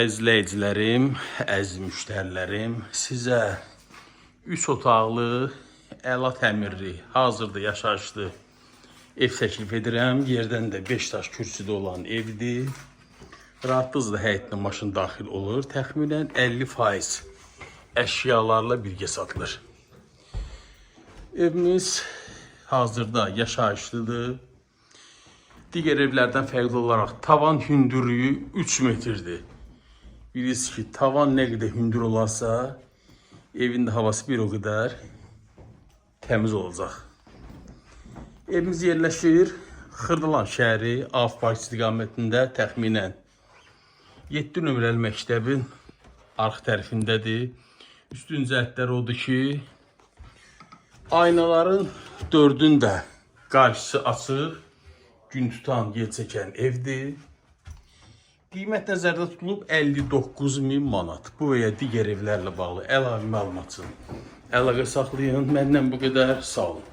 İzləyicilərim, əziz müştərilərim, sizə 3 otaqlı, əla təmirli, hazırda yaşayışlı ev təklif edirəm. Yerdən də 5 daş kürsüdə olan evdir. Rahatlıqla həyətinə maşın daxil olur. Təxminən 50% əşyalarla birgə satılır. Evimiz hazırda yaşayışlıdır. Digər evlərdən fərqli olaraq tavan hündürlüyü 3 metrdir. Bilirsiniz ki, tavan nə qədər hündür olarsa, evin də havası bir o qədər təmiz olacaq. Evimiz yerləşir Xırdalan şəhəri, Av Park istiqamətində, təxminən 7 nömrəli məktəbin arx tərəfindədir. Üstün cəhətləri odur ki, aynaların dördün də qarşısı açıq, gün tutan, yel çəkən evdir. Qiymət nəzərdə tutulub 59 min manat. Bu və ya digər evlərlə bağlı əlavə məlumat üçün əlaqə saxlayın. Məndən bu qədər. Sağ olun.